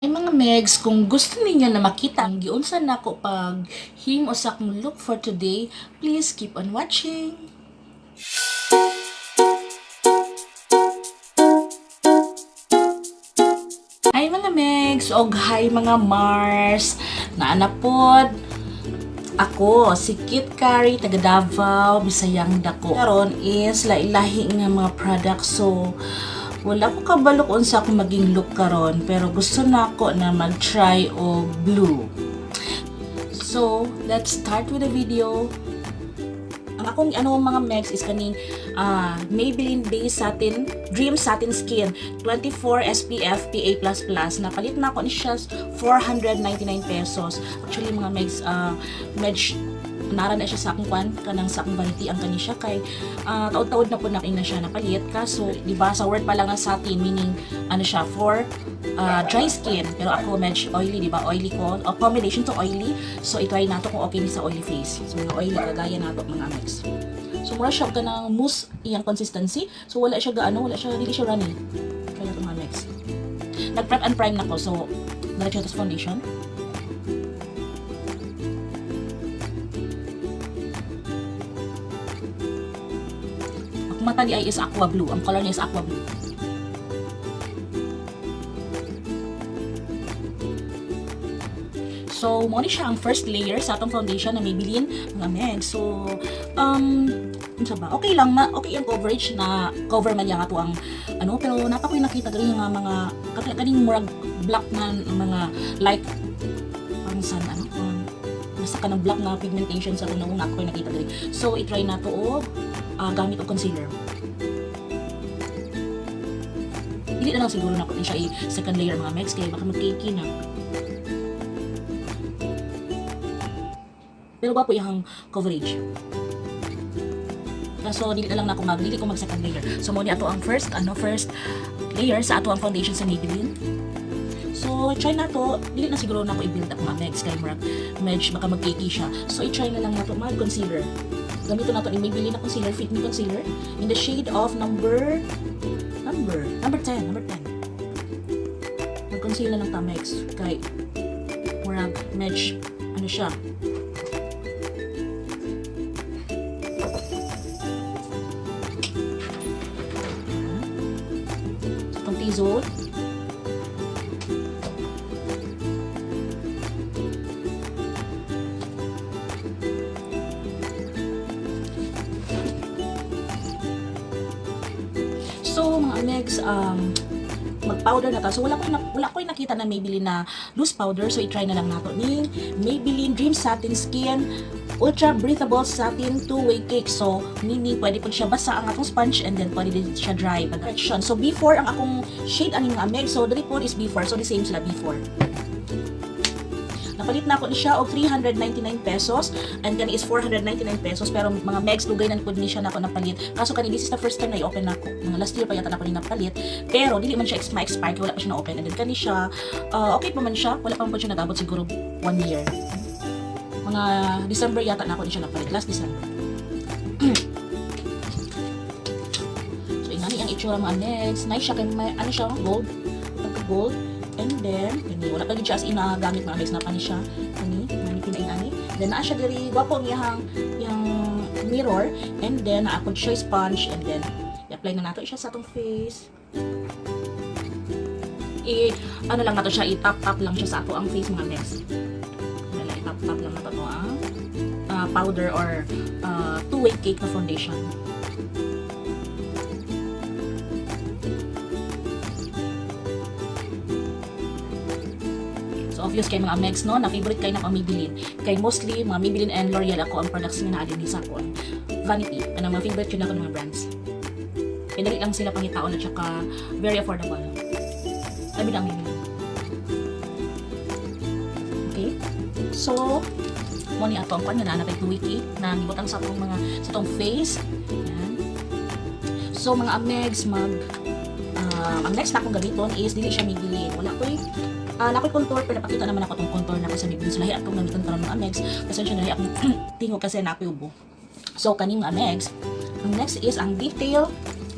Ay mga Megs, kung gusto ninyo na makita ang giunsa nako pag himo sa akong look for today, please keep on watching. Hi mga Megs, og hi mga Mars. Naanapod ako, si Kit Curry, taga Davao, Bisayang Dako. Karon is lailahi nga mga products. So, wala ko kabalo kung unsa ako maging look karon, pero gusto na ako na mag-try og blue. So, let's start with the video. Ang akong ano mga megs is kaning Maybelline Base Satin Dream Satin Skin 24 SPF PA++. Napalit na ako ni siya 499 pesos. Actually mga megs, medj nara na siya sa akong kwan kanang sa akong vanity ang kani siya kay taod-taod na po na na siya napalit, kaso di ba sa word pa lang na satin, meaning ano siya for dry skin, pero ako medj oily, di ba? Oily ko o combination to oily, so i-try nato kung okay ni sa oily face. So mga oily kagaya nato mga megs. So mura siya kanang mousse iyang consistency, so wala siya gaano, wala siya, dili siya runny. Try nato mga megs. Nag prep and prime na ko, so diretso to sa foundation. Ang mata ni ay is aqua blue. Ang color niya is aqua blue. So, mo ni siya ang first layer sa atong foundation na Maybelline, mga meg. So, unsa ba? Okay lang, ma okay ang coverage na cover man niya ato ang ano, pero napa ko'y nakita diri nga mga kaning murag black na mga like parang san ano, basta ka ng black na pigmentation sa atong nawong, ako nakita diri. So, i-try na to og gamit og concealer. Dili na lang siguro na ko siya i-second layer mga megs kay baka mag-cakey na. Pero gwapo iyang coverage. So dili na lang na ako mag dili ko mag second layer. So mo ni ato ang first ano first layer sa ato ang foundation sa Maybelline. So try na to, dili na siguro na ako i-build up mga megs kay murag medj baka mag-cakey siya. So i-try na lang nato mag concealer. Gamiton nato ni Maybelline na concealer, Fit Me concealer in the shade of number 10, number 10. Mag-concealer lang ta megs kay murag medj ano siya. Itong T-zone. So, mga megs, mag-powder na ta. So, wala ko nakita na Maybelline na loose powder. So, i-try na lang nato ning Maybelline Dream Satin Skin Ultra Breathable Satin Two-Way Cake. So, meaning, pwede po siya basa ang atong sponge and then pwede din siya dry. Pag-correction. So, before, ang akong shade aning mga meg. So, dali po is before. So, the same sila before. Napalit na ako ni siya og 399 pesos and kani is 499 pesos, pero mga megs, dugay na pud ni siya na ako napalit. Kaso kani, this is the first time na i-open nako. Mga last year pa yata na ako ni napalit, pero dili man siya ma-expire kay wala pa siya na-open. And then kani siya, okay pa man siya, wala pa man pud siya nag-abot siguro one year. Mga December yata na ako ni siya napalit, last December. So ingani ang itsura mga megs. Nice siya kay may ano siya, gold. Pagka gold. And then, kani, wala pa gid siya as in gamit mga megs, na pa ni siya. Kani, mani pinaingani. Then naa siya diri, gwapo ang iyang yang mirror, and then naa pod siya sponge, and then i-apply na nato siya sa atong face. I ano lang nato siya, i-tap tap lang siya sa ato ang face mga megs. Wala, i-tap tap lang nato to ang powder or two-way cake na foundation. So obvious kay mga megs no, na favorite kay na ang Maybelline. Kay mostly mga Maybelline and L'Oreal ako ang products nga naa dinhi sa ako ang vanity. Kanang mga favorite yun ako ng mga brands. Kay dali lang sila pangitaon at saka very affordable. Sabi na ang Maybelline. Okay? So, mo ni ato ang kwan nga naa na kay tuwiki na gibutang sa atong mga sa atong face. Yan. So mga amegs, mag ang next na akong gamiton is dili siya Maybelline. Wala ko'y nakoy contour, pero napakita naman ako tong contour nako sa Maybelline. So lahi akong gamiton karon mga amegs. Pasensya na lahi akong tingog kasi na ako'y ubo. So kaning mga amegs, ang next is ang detail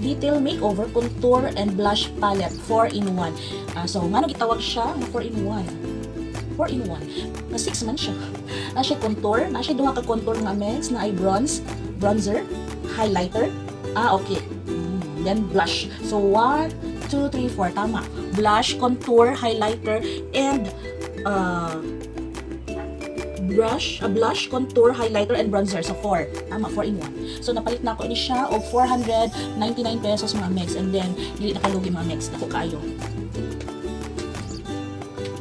Detail Makeover Contour and Blush Palette 4 in 1. So ngano gitawag siya nga 4 in 1? 4 in 1. Na 6 man siya. Na siya contour, na siya duha ka contour nga megs, na ay bronze, bronzer, highlighter. Ah, okay. Then blush. So 1, 2, 3, 4. Tama. Blush, contour, highlighter, and brush, a blush, contour, highlighter, and bronzer. So, 4. Tama, 4 in 1. So, napalit na ako ni siya og 499 pesos, mga megs. And then, dili nakalugi, mga megs. Dako kaayo.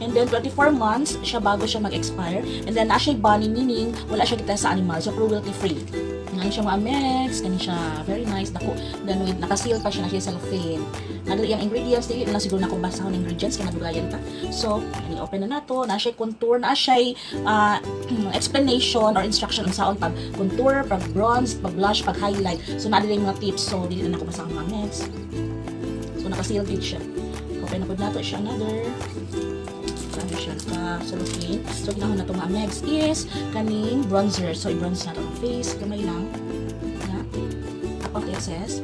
And then, 24 months siya bago siya mag-expire. And then, naa siya bunny, meaning, wala siya kita sa animal. So, cruelty free. Ngayon siya, mga megs. Kani siya, very nice. Dako. Then, with, nakaseal pa siya na siya cellophane. Nadali ang ingredients. Dili na lang siguro na akong basahon ang ingredients kaya nadugayan ta. So, ani open na nato. Na siya contour, na siya explanation or instruction unsaon pag contour, pag bronze, pag blush, pag highlight. So, naa yung mga tips. So, dili na nako basahon, mga megs. So, nakaseal din siya. Open na pud nato siya another. Ano siya, naka-cellophane. So, ginahon na ito, mga megs, is kaning bronzer. So, i-bronze na ito ang face. Gamay lang. Na. Tap out the excess.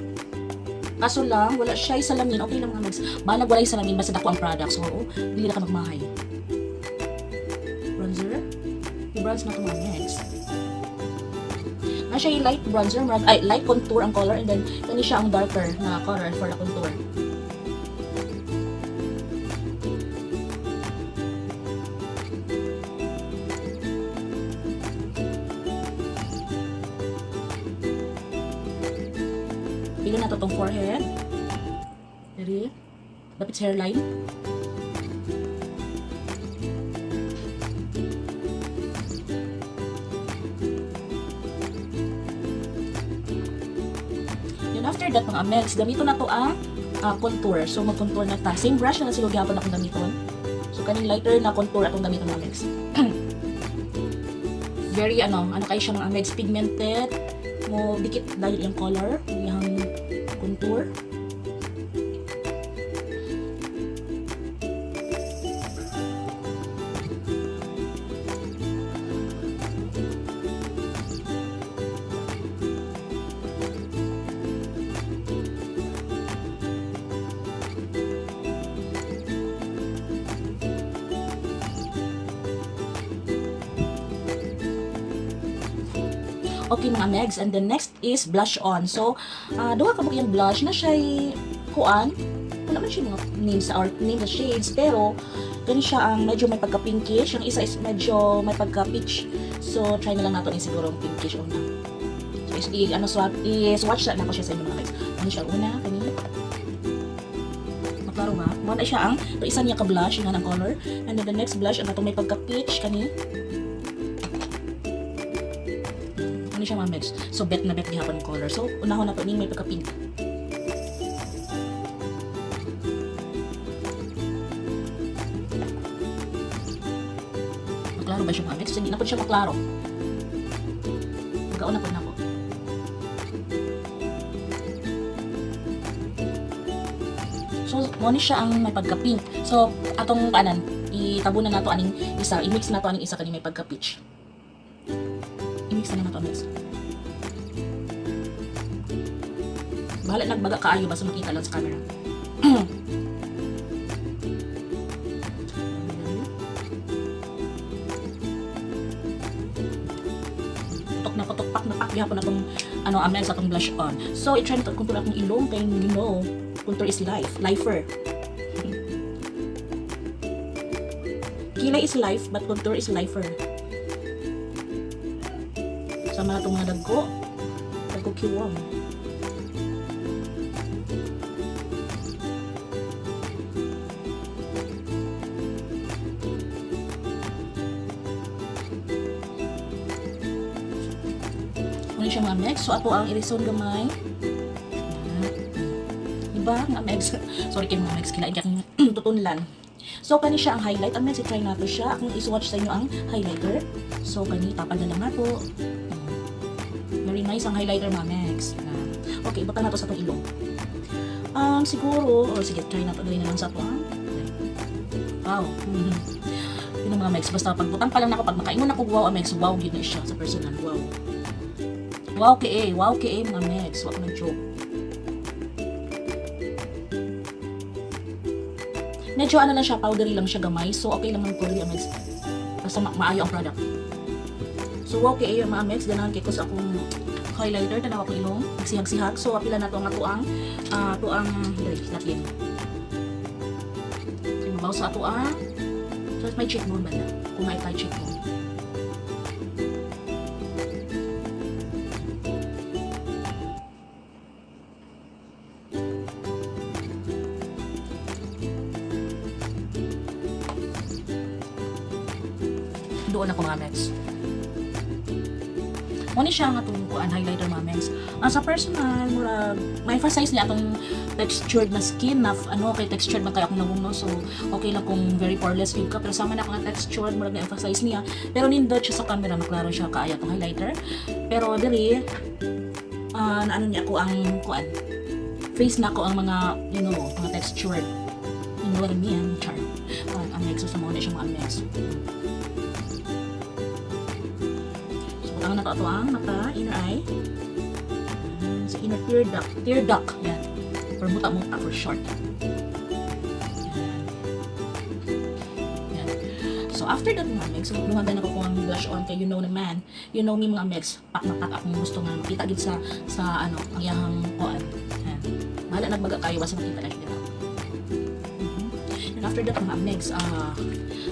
Kaso lang, wala siya salamin. Okay lang, mga megs. Balag wala yung salamin, basta dako ang product. So, oo, dili na ka magmahay. Bronzer. I-bronze na ito, mga megs. Na siya yung light bronzer, ay, light contour ang color, and then, kani siya ang darker na color for the contour. Pili na to tong forehead. Ready? Dapat sa hairline. Then after that, mga megs, gamito na to ang contour. So mag-contour na ta. Same brush na lang siguro gyapon akong gamiton. So kaning lighter na contour atong gamiton, mga megs. Very ano kayo siya, mga megs, pigmented. Mo dikit dahil yung color, yung contour. Okay, mga megs, and the next is blush on. So, duha ka yung blush na siya kuan. Wala man siya mga names or name sa shades, pero gani siya ang medyo may pagka-pinkish. Ang isa is medyo may pagka-peach. So, try na lang nato ni siguro ang pinkish una. So, is, i, ano, swap, i-swatch na nako siya sa inyo, mga megs. Ano siya una, kani? Maklaro ba? Mao na siya ang, to isa niya ka blush, yung ang color. And then the next blush, ang katong may pagka-peach, kani. Ano siya, mga megs? So, bet na bet gihapon ang color. So, unahon na to ning may pagka-pink. Maklaro ba siya, mga megs? Hindi na po siya maklaro. Magkauna po na ako. So, mo ni siya ang may pagka-pink. So, atong kanan, itabunan nato aning isa, i-mix nato aning isa kani may pagka-peach. I-mix na nato, mix. Bahala nagbaga kaayo basta makita lang sa camera. Putok na putok, pak na pak gihapon atong ano amen sa atong blush on. So i-try na to contour akong ilong kay contour is life, lifer. Kilay is life, but contour is lifer. Sama na itong mga dagko. Dagko kiwam. Muna siya, mga megs. So ato ang irison gamay. Diba mga megs? Sorry kay mga megs. Kilain kaya akong tutunlan. So kani siya ang highlight. Ang megs, i-try nato siya. Akong i-swatch sa inyo ang highlighter. So kani, tapal na lang nato. Very nice ang highlighter, mga megs. Okay, ibutang nato sa atong ilong. Siguro, or sige, try nato dali na lang sa ato ang. Wow. Yun ang mga megs. Basta pagbutang pa lang nako, pag makaingon ako, wow, megs, wow, yun na siya sa personal. Wow. Wow kay wow kay mga megs. Wa ko nag-joke. Medyo ano lang siya, powdery lang siya gamay. So, okay lang ang powdery, Amex. Basta maayo ang product. So, okay, mga Amex, ganahan kay ko sa akong highlighter, tanaw akong ilong, nagsihag-sihag. So, apila na to ang atuang, tuang, dali, natin. So, mabaw sa atuang, so, may cheekbone ba na? Kung may tayo cheekbone. Doon ako, mga Mex. Mo ni siya nga atong kuan highlighter, mga Mex. Ang sa personal, murag ma-emphasize niya atong textured na skin na ano kay textured man kay akong nawong, no. So okay lang kung very poreless gyud ka, pero sama na ako nga textured, murag na-emphasize niya. Pero nindot siya sa camera, maklaro siya kaayo atong highlighter. Pero diri na ano niya ako ang kuan face na ako ang mga mga textured. You know what I mean? Char. Ang Mex, so sa mga na siya, mga Mex. So, butangan na to ato ang mata, inner eye. Yan, sa inner tear duct. Tear duct. Yan. Or muta-muta for short. Yan. Yan. So, after that, mga Mex, so, lumagan ako kung ang blush on kay you know naman. You know me, mga Mex, pak na pak akong gusto nga makita gid sa ano, ang iyahang kuan. Yan. Bahala nagbaga kayo basta makita na siya dira. And after that, mga Mex,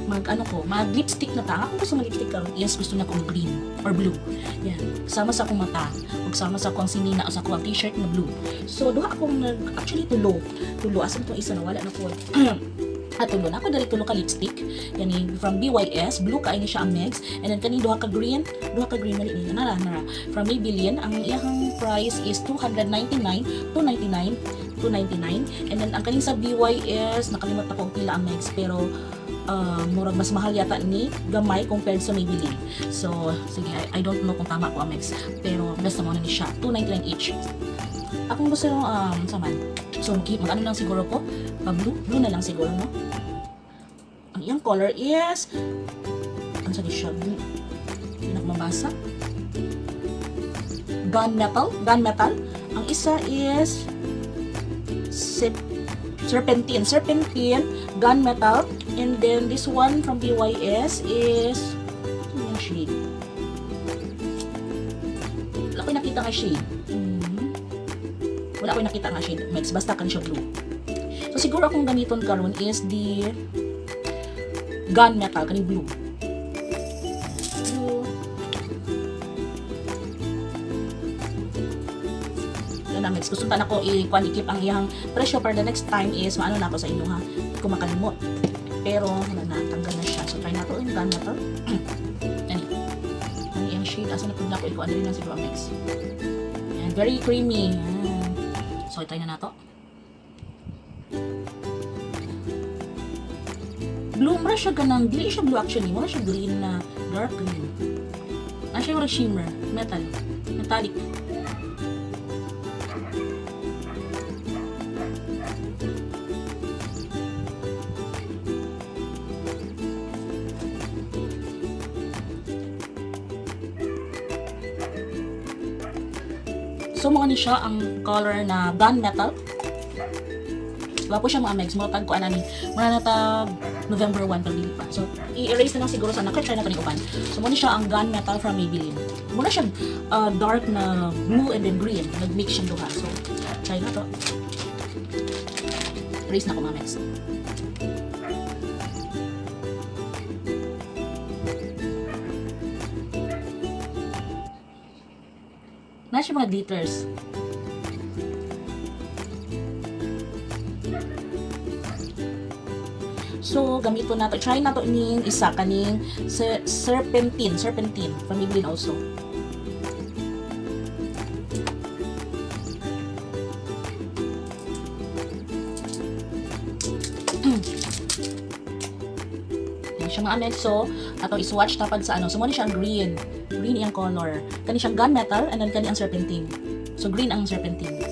mag ano ko, mag lipstick na ta. Ako gusto mag lipstick karon. Yes, gusto na akong green or blue. Yan. Sama sa akong mata. Ug sama sa akong sinina o sa akong t-shirt na blue. So duha akong nag actually tulo. Tulo asa itong isa na wala na ko. Tulo na ako dali, tulo ka lipstick. Yani from BYS, blue kaayo ni siya ang Megs. And then kani duha ka green mali ni nara nara. From Maybelline, ang iyang price is 299, 299, 299. And then ang kaning sa BYS, nakalimot ako og pila ang Megs, pero murag mas mahal yata ni gamay compared sa Maybelline. So, sige, I don't know kung tama ko, Amex. Pero basta mo na ni siya. 299 each. Akong gusto saman. So, mag ano lang siguro ko? Pa blue? Blue na lang siguro, no? Ang iyang color is ano sa di siya? Blue. Hindi na ako mabasa. Gun metal. Gun metal. Ang isa is serpentine. Serpentine, gun metal. And then this one from BYS is ano yung shade? Wala ko nakita nga shade. Wala ko nakita nga shade. Mix. Basta kan siya blue. So siguro akong gamiton karon is the gun metal kaning blue. Blue. Yun na, Mix. Gusto ta na ko i-kuan i-keep ang iyang presyo para the next time is maano na ako sa inyo ha. Hindi ko makalimot. Pero wala na, tanggal na siya. So try na to yung gun metal. Ani. Ang iyang shade asa na pud na ko i-kuan diri na siguro ang mix. Yan, very creamy. Yan. So try na nato. Blue mura siya ganang dili siya blue actually, mura siya green na dark green. Na siya mura shimmer, metal, metallic. So mao ni siya ang color na gun metal. Gwapo siya, mga Megs. Mga tag ko ni. Mura na tag November 1 pero dili pa. So i-erase na lang siguro sa naka try na to ni uban. So mao ni siya ang gun metal from Maybelline. Mura siya dark na blue and then green. Nag-mix siyang duha. So try na to. Erase na ko, mga Megs. Na siya mga glitters. So, gamito na to. Try na to ning isa kaning serpentine. Serpentine from Maybelline also. Yan siya, mga Amex. So, ato i-swatch tapad sa ano. So, mo ni siya ang green. Green iyang color. Kani siyang gun metal and then kani ang serpentine. So, green ang serpentine.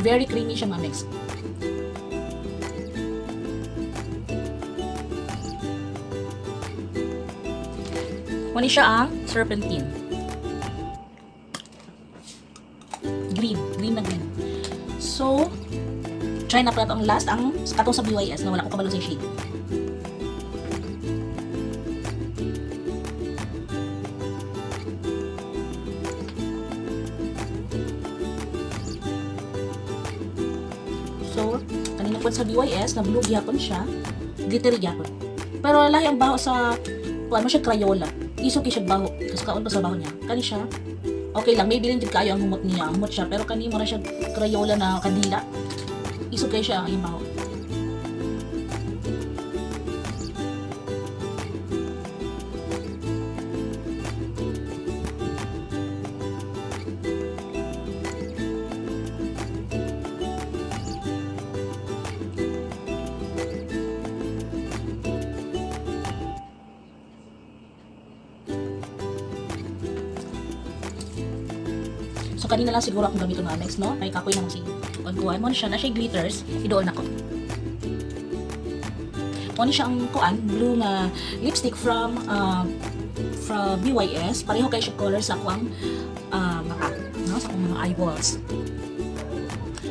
Very creamy siya, mga Amex. Mo Mao ni siya ang Serpentine. Green. Green na green. So, try na pala ang last, ang katong sa BYS na wala ko kabalo sa shade. So, kanina po sa BYS, na blue gyapon siya. Glittery gyapon. Pero lahi ang baho sa, kuan mo siya, Crayola. Iso kay siya baho. Kasi kaon pa sa baho niya. Kani siya, okay lang. Maybelline jud kaayo ang humot niya. Humot siya. Pero kani mo na siya Crayola na kandila. Iso kay siya ang iyang baho. So kanina lang siguro akong gamiton nga next, no? Kay kapoy naman si kuan mo ni siya na siya glitters, idool nako. Mo ni siya ang kuan blue nga lipstick from BYS. Pareho kay siya color sa akong mata, no? Sa akong mga eyeballs.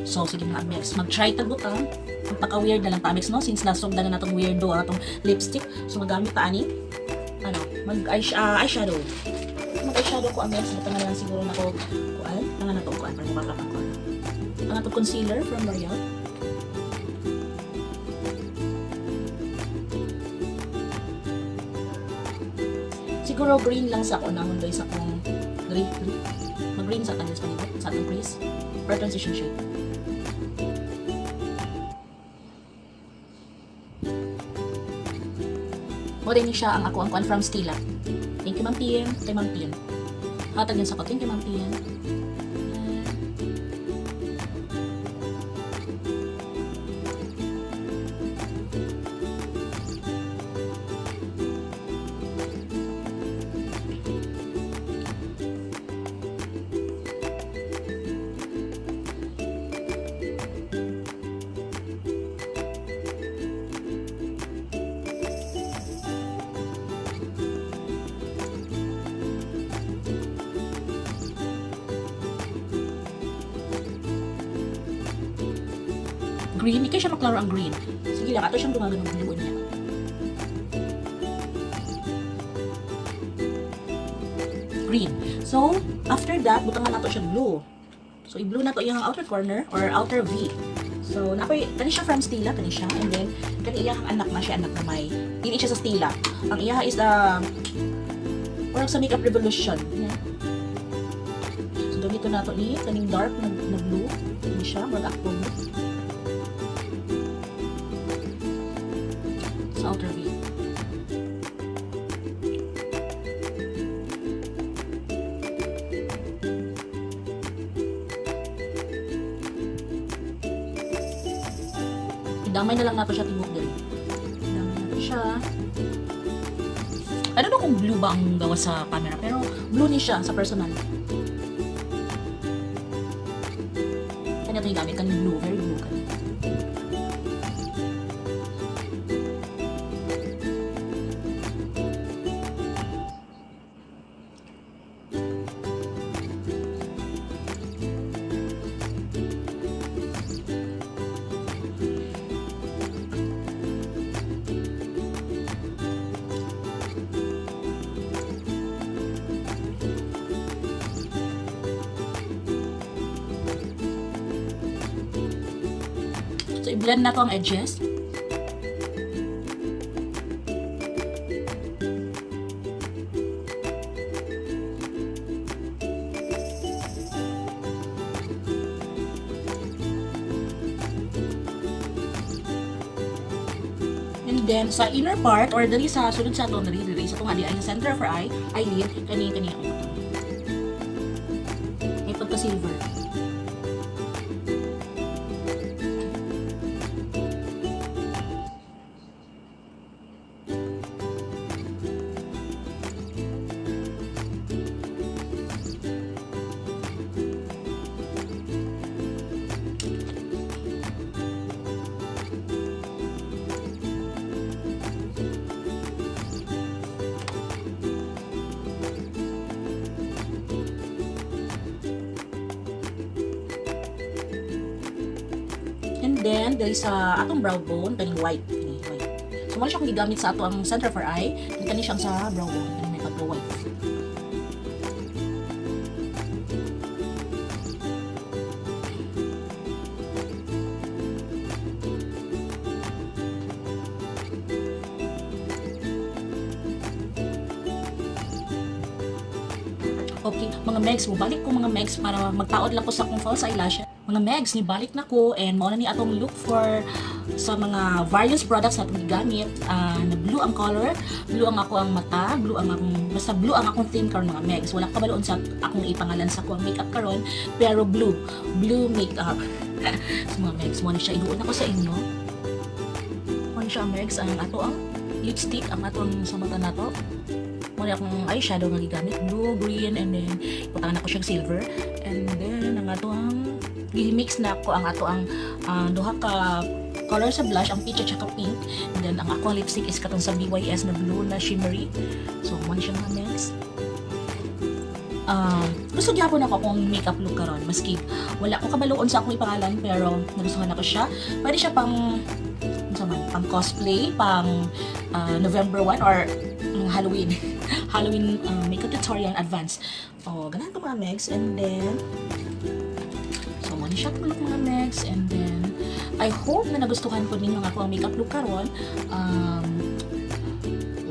So sige mga Amex, mag-try ta butang. Ang paka-weird na lang ta Amex, no? Since nasugdan na natong weirdo ang atong lipstick. So magamit ta ani ano, mag eyeshadow. Mag eyeshadow ko Amex, butang na lang siguro nako kuan, tanga na to kuan para mukha ka kuan. Ang atong concealer from L'Oreal. Siguro green lang sa ako nahon sa akong green, green. Mag-green sa tanis palibot sa atong crease or transition shade. Mo din siya ang ako ang kuan from Stila. Thank you, Ma'am Tien. Kay Ma'am Tien. Hatag yun sa ko. Thank you, Ma'am Tien. Ayan. Green. Hindi kayo siya maklaro ang green. Sige lang, ato siyang dumagan ng blue niya. Green. So, after that, butangan nato siya blue. So, i-blue na to iyang outer corner or outer V. So, nakoy, kani siya from Stila, kani siya. And then, kani iyang anak na siya, anak na may. Dili siya sa Stila. Ang iya is, or sa Makeup Revolution. Yeah. So, gamito na to ni, kaning dark na blue. Kani siya, mag aqua blue. Sa outer V. Idamay na lang nato siya tibok diri. Idamay nato siya. I don't know kung blue ba ang gawa sa camera, pero blue ni siya sa personal. Kanya ito yung gamit, kaning blue, very blue kani. So, i-blend na to ang edges. And then, sa inner part, or dali sa sunod sa atong dali, dali sa itong adi ay sa center for eye, eyelid, kani kani ang butang. May pagka-silver. then diri sa atong brow bone, kaning white, kani white. So mo siya akong gigamit sa ato ang center for eye, and kani siyang sa brow bone, kani may pagka white. Okay, mga Megs, mubalik ko, mga Megs, para magtaod lang ko sa akong false eyelash. Mga Megs, nibalik na ko and mao na ni atong look for sa mga various products na atong gigamit. Na blue ang color, blue ang ako ang mata, blue ang akong, basta blue ang akong theme karon, mga Megs. Wala kabalo sa akong ipangalan sa akong makeup karon, pero blue, blue makeup. So mga Megs, mo na siya iduon ako sa inyo. Mo na siya, Megs, ang ato ang lipstick, ang atong sa mata nato. Mo na akong eyeshadow nga gigamit, blue, green, and then iputangan ako siyang silver. And then ang ato ang gi-mix na ako ang ato ang duha ka color sa blush, ang peach at saka pink. And then ang ako lipstick is katong sa BYS na blue na shimmery. So mo na siya, mga Megs. Gusto gyapon ako akong makeup look karon, maski wala ko kabaloon sa akong ipangalan, pero nagustuhan ako siya. Pwede siya pang unsa man, pang cosplay, pang November 1 or Halloween makeup tutorial in advance. Oh, ganahan ko, mga Megs. And then so mo ni siya look, mga Megs. And then I hope na nagustuhan ko ninyo ang ako ang makeup look karon.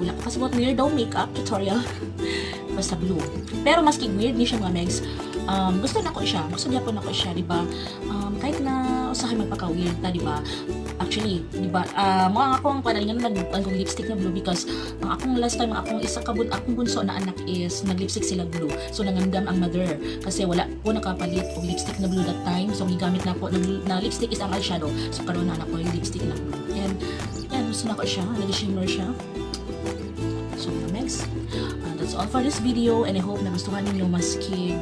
Wala ko kasabot, weirdo makeup tutorial, basta blue. Pero maski weird ni siya, mga Megs, gusto na ko siya. Gusto niya po na ko siya, di ba? Kahit na usahay magpaka-weird ta, di ba? Actually, di ba? Mo ang akong kuan nga nag ang akong lipstick na blue because ang akong last time, ang akong isa ka akong bunso na anak is nag-lipstick sila blue. So nangandam ang mother kasi wala ko nakapalit og lipstick na blue that time. So gigamit na po na lipstick is ang eyeshadow. So karon na ko yung lipstick na blue. And yan, gusto na ko siya, nag-shimmer siya. So mga Megs, that's all for this video and I hope nagustuhan ninyo maski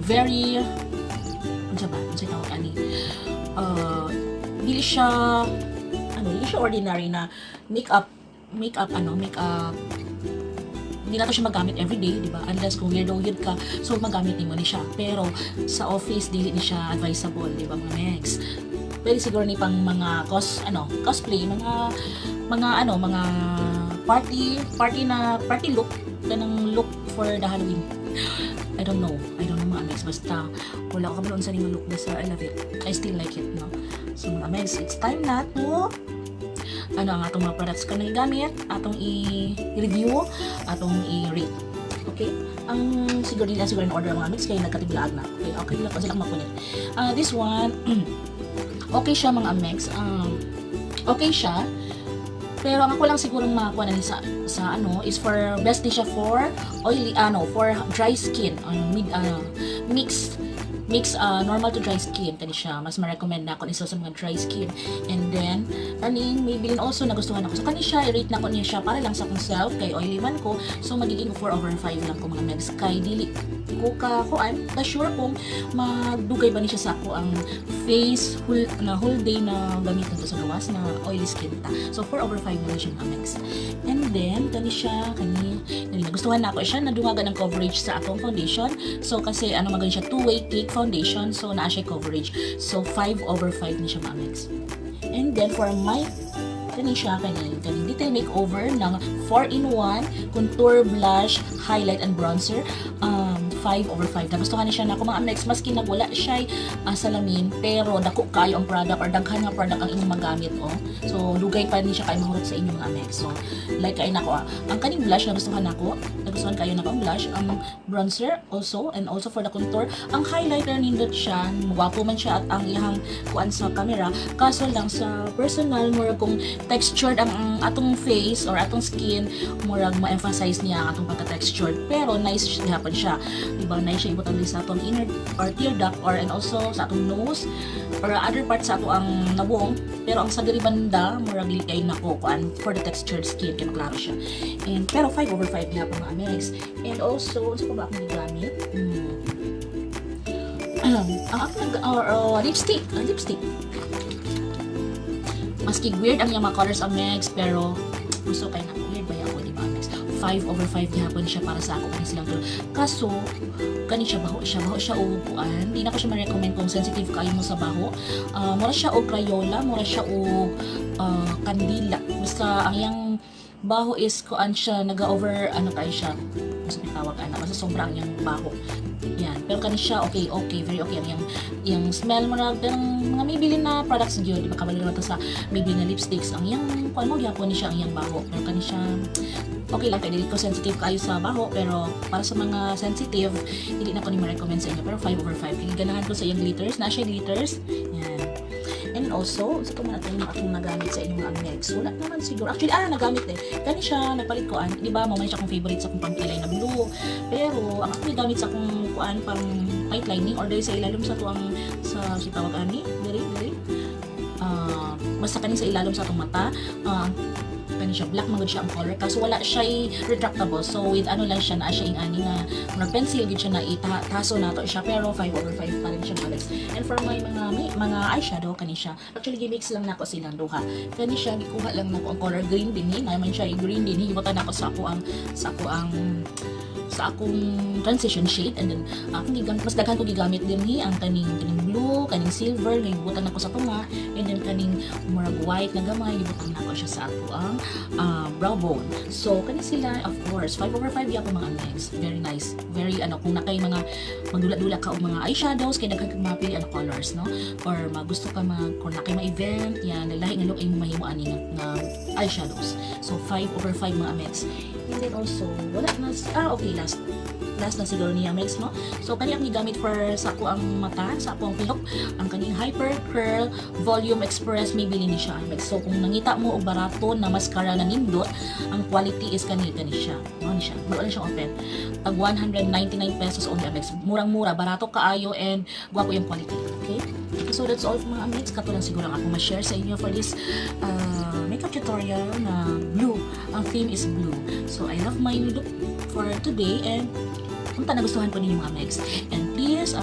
very, unsa ba? Unsa tawag ani? Dili siya ano, dili siya ordinary na makeup ano, makeup. Hindi na to siya magamit everyday, di ba? Unless kung weirdo yun ka, so magamit nimo ni siya. Pero sa office, dili ni siya advisable, di ba, mga Megs? Pwede siguro ni pang mga ano, cosplay, mga ano, mga party party na party look, kanang look for the Halloween. I don't know. I don't know, mga Megs. Basta wala ko kabalo sa ning look, basta I love it. I still like it, no? So mga Megs, it's time na to ano ang atong mga products ka na gamit, atong i-review, atong i-rate. Okay? Ang siguro nila siguro in order, mga Megs, kay nagkatiblaag na. Okay lang ko sila makunit. This one, okay siya, mga Megs. Okay siya. Pero ang ako lang sigurong makakuha na sa ano is for best ni siya for oily, ano, for dry skin, mid mix mix normal to dry skin kani siya. Mas ma-recommend na ako ni sa mga dry skin. And then kaning Maybelline also, nagustuhan ako. So kani siya, i-rate na ko niya siya para lang sa akong self kay oily man ko. So magiging 4 over 5 lang ko, mga Megs, kay dili ko ka kuan ka sure kung magdugay ba ni siya sa ako ang face whole na whole day na gamiton to sa gawas na oily skin ta. So 4 over 5 na siya, mga Megs. And then kani siya, kani nagustuhan na ako siya, nadungagan ang coverage sa akong foundation. So kasi ano maganda siya, two-way cake foundation, so naa siya coverage. So 5 over 5 ni siya, mga Megs. And then for my kani siya, kani detail makeover ng 4-in-1 contour, blush, highlight and bronzer, 5 over 5. Nagustuhan ni siya na ako, mga Megs, maski nagwala siya salamin, pero dako kayo ang product or daghan nga product ang inyong magamit, oh. So dugay pa ni siya kay mahurot sa inyong, mga Megs. So like kay nako, ang kaning blush, nagustuhan nako, nagustuhan kayo nako ang blush, ang bronzer also, and also for the contour. Ang highlighter, nindot siya, gwapo man siya at ang iyang kuan sa camera, kaso lang sa personal, murag kung textured ang atong face or atong skin, murag ma-emphasize niya ang atong pagka-textured. Pero nice gihapon siya, di ba? Nice siya ibutang din sa atong inner or tear duct or and also sa atong nose or other parts sa ato ang nawong. Pero ang sa diri banda, murag dili kay nako kuan for the textured skin kay maklaro siya. And pero 5 over 5 gihapon, mga Megs. And also, unsa pa ba akong gigamit? Ang ako nag or lipstick, ang lipstick, maski weird ang iyang mga colors ang Megs, pero gusto kay na weird ba ako, di ba, Megs? 5 5 over 5 gihapon siya para sa ako, kani silang tulo. Kaso kani siya, baho siya, baho siya og kuan. Di na ko siya ma-recommend kung sensitive kayo mo sa baho. Mura siya og Crayola, mura siya og kandila. Basta ang iyang baho is kuan siya, naga-over ano kayo siya, basta tawag ana, basta sobra ang iyang baho. Yan. Pero kani siya, okay, very okay ang iyang smell, murag ng mga Maybelline na products gyud, di ba kabalo naman ta sa Maybelline na lipsticks, ang iyang kuan mo gyapon ni siya ang iyang baho. Pero kani siya, okay lang kay dili ko sensitive kayo sa baho, pero para sa mga sensitive, dili na ko ni ma-recommend sa inyo. Pero 5 over 5 kay ganahan ko sa iyang glitters na siya, glitters yan. And also sa man atong akong nagamit sa inyong mga Megs, wala naman siguro actually. Nagamit eh kani siya, nagpalit ko an, di ba mo man siya akong favorite sa akong pangkilay na blue, pero ang akong gigamit sa akong kuan pang tight lining or diri sa ilalom sa tuang sa si tawag ani diri diri, basta kani sa ilalom sa atong mata, kani siya, black man gud siya ang color, kaso wala siya retractable. So with ano lang siya na siya ing ani nga murag pencil gid siya na itaso nato siya, pero 5 over 5 pa rin siya, mga guys. And for my mga may, mga eyeshadow, kani siya, actually gimix lang nako silang duha. Kani siya, gikuha lang nako ang color green dinhi, naman siya green dinhi, gibutan nako sa akong transition shade. And then akong gigamit, mas daghan ko gigamit dinhi ang kaning blue, kaning silver nga gibutang nako sa tunga, and then kaning murag white na gamay, gibutang nako siya sa ato ang brow bone. So kani sila, of course, 5 over 5 gyapon, mga Megs. Very nice, very ano, kung nakay mga magdula-dula ka og mga eyeshadows kay daghan kag mapili ano colors, no, or magusto ka mag kung nakay ma event yan, lahi nga look ay mo mahimo ani nga eyeshadows. So 5 over 5, mga Megs. And then also wala na. Okay, last last na siguro niya, Megs, no? So kani ang gigamit for sa ako ang mata, sa ako ang pilok, ang kaning Hyper Curl Volume Express Maybelline ni siya, Megs. So kung nangita mo og barato na mascara na nindot ang quality is kani kani siya, no? Ni siya wala siya open, tag 199 pesos only, Megs. Murang-mura, barato kaayo and gwapo yung quality. Okay, so that's all, mga Megs. Kato lang siguro ang akong ma-share sa inyo for this makeup tutorial na blue. Ang theme is blue. So I love my look for today and kung ta nagustuhan po ninyo, mga Megs. And please,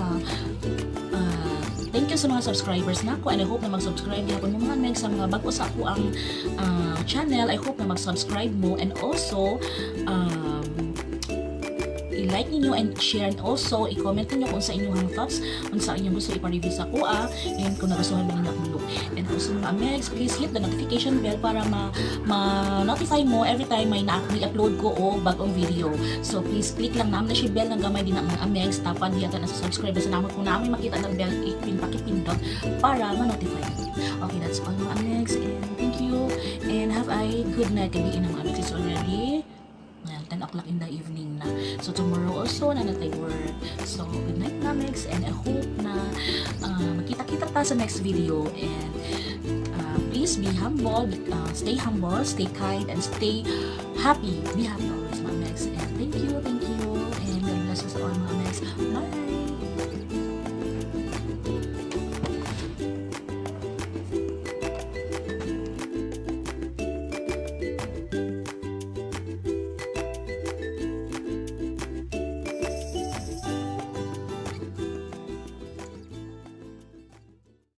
thank you sa mga subscribers nako and I hope na mag-subscribe gyapon mo, mga Megs, sa mga bago sa ako ang channel. I hope na mag-subscribe mo and also i-like ninyo and share and also i-comment ninyo kung sa inyong thoughts, kung sa inyong gusto ipa-review sa kuha and kung nagustuhan ba ninyo akong look. And also, mga Megs, please hit the notification bell para ma-notify mo every time may na-upload ko o bagong video. So please click lang naman na siya bell ng gamay din na, mga Megs, tapad yata na sa subscribe sa naman. Kung namin makita ng bell, ipin pakipindot para ma-notify mo. Okay, that's all, mga Megs, and thank you and have a good night. Gabi na, mga Megs. It's already, ayan, 10 o'clock in the evening na. So, tomorrow also, na natay work. So, good night na, Megs. And I hope na magkita-kita ta sa next video. And please be humble, stay humble, stay kind, and stay happy. Be happy always, mga Megs. And thank you, and God bless us all, mga Megs. Bye!